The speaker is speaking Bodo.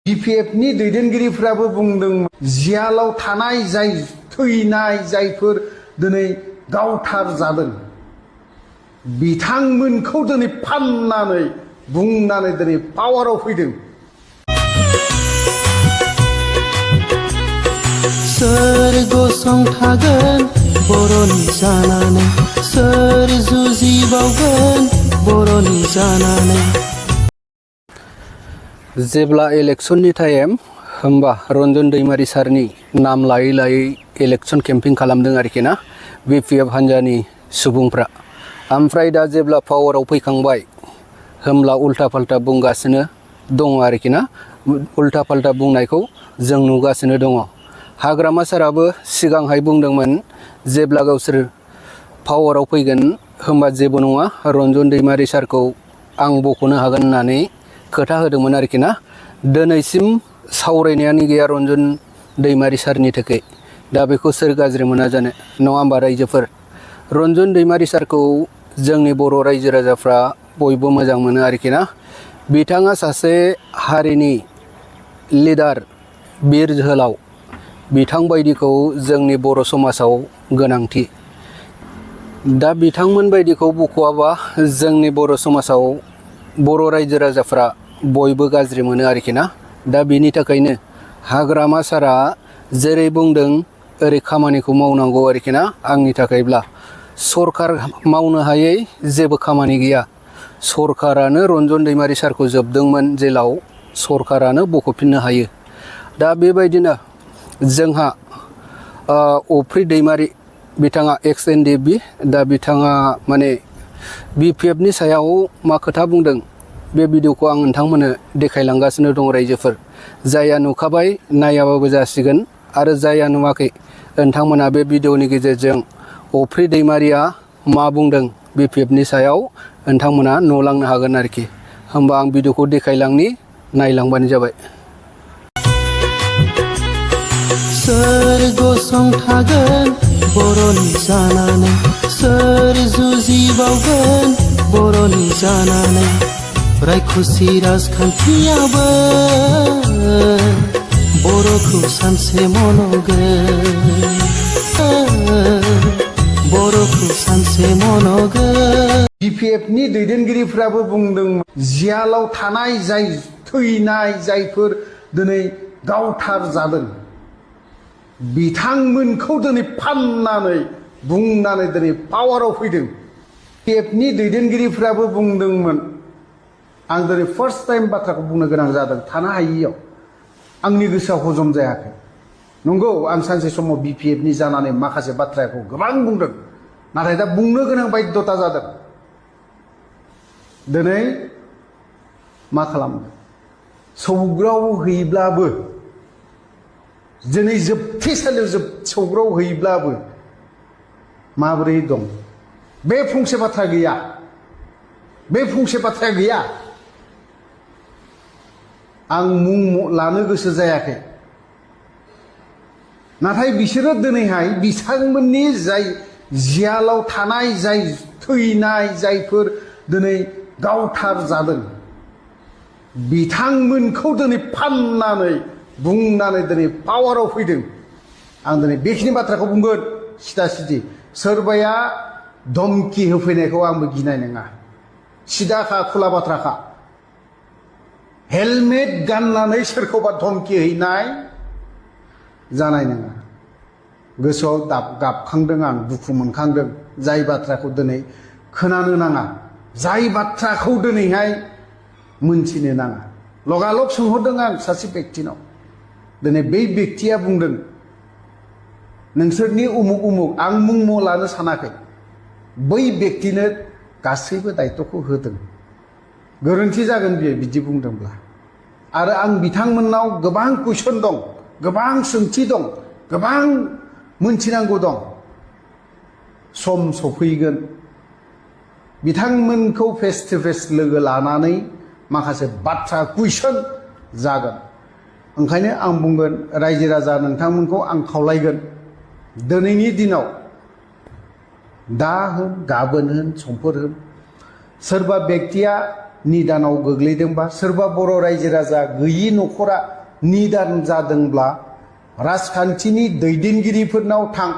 बिपिएफनि दैदेनगिरिफ्राबो बुंदों जियालाव थानाय जाय थैनाय जायफोर दिनै गावथार जादों बिथांमोनखौ दिनै फाननानै बुंनानै दिनै पावाराव फैदों। सोर गसंथागोन बर'नि जानानै, सोर जुजिबावगोन बर'नि जानानै। जेब्ला इलेक्शननि टाइम होमबा रन्जन दैमारी सारनि नाम लायै लायै इलेक्शन केम्पिं खालामदों आरोखि ना बिपिएफ हान्जानि सुबुंफ्रा। ओमफ्राय दा जेब्ला पावाराव फैखांबाय होमब्ला उल्टा फाल्टा बुंगासिनो दङ आरोखि ना। उल्टा फाल्टा बुंनायखौ जों नुगासिनो दङ। हाग्रामा साराबो सिगांहाय बुंदोंमोन जेब्ला गावसोर पावाराव फैगोन होमबा जेबो नङा, रन्जन दैमारी सारखौ आं बख'नो हागोन होननानै खोथा होदोंमोन आरोखि ना। दिनैसिम सावरायनायानो गैया रन्जन दैमारी सारनि थाखाय। दा बेखौ सोर गाज्रि मोना जानो, नङा होमबा रायजोफोर? रन्जन दैमारी सारखौ जोंनि बर' रायजो राजाफ्रा बयबो मोजां मोनो आरोखि ना। बिथाङा सासे हारिनि लिडार, बिर जोहोलाव। बिथां बायदिखौ जोंनि बर' समाजाव गोनांथि। दा बिथांमोन बायदिखौ बख'आबा जोंनि बर' समाजाव बर' रायजो राजाफ्रा बयबो गाज्रि मोनो आरोखि ना। दा बेनि थाखायनो हाग्रामा सारा जेरै बुंदों ओरै खामानिखौ मावनांगौ आरोखि ना। आंनि थाखायब्ला सरकार मावनो हायै जेबो खामानि गैया। सरकारानो रन्जन दैमारी सारखौ जोबदोंमोन जेलाव, सरकारानो बख'फिननो हायो। दा बेबायदिनो जोंहा अफ्रि दैमारी बिथाङा एक्स एनडिएफबि, दा बिथाङा माने बिपिएफनि सायाव मा खोथा बुंदों बे भिडिअखौ आं नोंथांमोननो देखायलांगासिनो दं रायजोफोर। जायहा नुखाबाय नायाबाबो जासिगोन, आरो जायहा नुवाखै नोंथांमोना बे भिडिअनि गेजेरजों अफ्रि दैमारिया मा बुंदों बिपिएफनि सायाव नोंथांमोना नुलांनो हागोन आरोखि। होमबा आं भिडिअखौ देखायलांनि, नायलांबानो जाबाय। सोर गसंथागोन बर'नि जानानै, सोर जुजिबावगोन बर'नि जानानै। रायखुसि राजखान्थियाबो बर'खौ सानसे मन'गोन, बर'खौ सानसे मन'गोन। बिपिएफनि दैदेनगिरिफ्राबो बुंदों जियालाव थानाय जाय थैनाय जायफोर दिनै गावथार जादों बिथांमोनखौ दिनै फाननानै बुंनानै दिनै पावाराव फैदों। बिपिएफनि दैदेनगिरिफ्राबो बुंदोंमोन, आं दिनै फार्स्ट टाइम बाथ्राखौ बुंनो गोनां जादों थानो हायियाव। आंनि गोसोआव हजम जायाखै। नंगौ, आं सानसे समाव बिपिएफनि जानानै माखासे बाथ्राखौ गोबां बुंदों, नाथाय दा बुंनो गोनां बाध्यता जादों। दिनै मा खालामदों? सौग्राव हैब्लाबो, दिनै जोबथेसालियाव सौग्राव हैब्लाबो माबोरै दं? बे फंसे बाथ्रा गैया, बे फंसे बाथ्राया गैया। आं मुं लानो गोसो जायाखै, नाथाय बिसोरो दिनैहाय बिथांमोननि जाय जियालाव थानाय जाय थैनाय जायफोर दिनै गावथार जादों बिथांमोनखौ दिनै फाननानै बुंनानै दिनै पावाराव फैदों। आं दिनै बेखिनि बाथ्राखौ बुंगोन सिदा सिदि। सोरबाया धमकि होफैनायखौ आंबो गिनाय नङा। सिदाखा, खुला बाथ्राखा। हेलमेट गाननानै सोरखौबा धमकि हैनाय जानाय नङा। गोसोआव गाबखांदों, आं दुखु मोनखांदों। जाय बाथ्राखौ दिनै खोनानो नाङा, जाय बाथ्राखौ दिनैहाय मोनथिनो नाङा। लगालग सोंहरदों आं सासे बेक्तिनाव। दिनै बै बेक्तिया बुंदों नोंसोरनि उमुक उमुक, आं मुं लानो सानाखै। बै बेक्तिनो गासैबो दायित्वखौ होदों। गोरोन्थि जागोन बियो बिदि बुंदोंब्ला। आरो आं बिथांमोननाव गोबां कुइसन दं, गोबां सोंथि दं, गोबां मोनथिनांगौ दं। सम सफैगोन बिथांमोनखौ फेस टु फेस लोगो लानानै माखासे बाथ्रा कुइसन जागोन। ओंखायनो आं बुंगोन, रायजो राजा नोंथांमोनखौ आं खावलायगोन, दिनैनि दिनाव दा होन गाबोन होन समफोर होन, सोरबा बेक्तिया निदानाव गोग्लैदोंबा सोरबा बर' रायजो राजा गैयि न'खरा निदान जादोंब्ला राजखान्थिनि दैदेनगिरिफोरनाव थां